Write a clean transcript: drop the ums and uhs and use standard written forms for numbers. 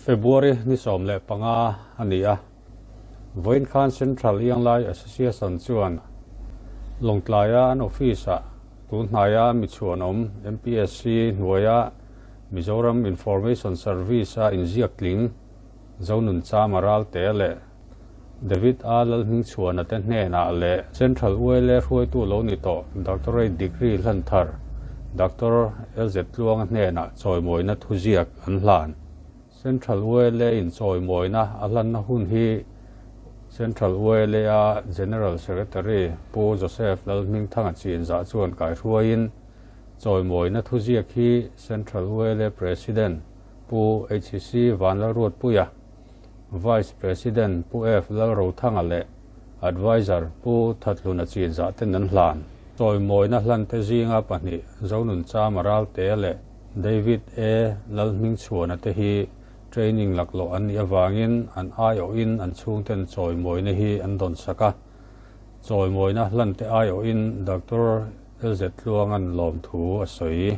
February ni 15 a ni a, vawiin khan Central Ianglai Association chuan Lawngtlaia an office-ah tun hnaia mi chhuanawm MPSC hnuaia Mizoram Information Service-a inziak tling Zonunchama Ralte leh David A. Lalhmingchhuana te hnenah leh Central ULA hruaitu lo ni tawh Doctorate degree hlan thar Doctor LZ Tluanga hnenah chawimawina thuziak an hlan. Central ULA in chawimawina a hlanna hun hi Central ULA a General Secretary Pu Joseph Lalhmingthanga chinzah chuan kaihruaiin chawimawina thuziak hi Central ULA President Pu HC Vanlalruatpuia, Vice President Pu F Lalrothanga leh Adviser Pu Thathluna chinzah ten an hlan. Chawimawina hlante zinga pahnih Zonunchama Ralte leh David A Lalhmingchhuana te hi training laklawh an nih avangin an aiawhin an chhungten chawimawina hi an dawnsak a. Chawimawina hlante aiawhin Doctor LZ Tluanga'n lawmthu a sawi.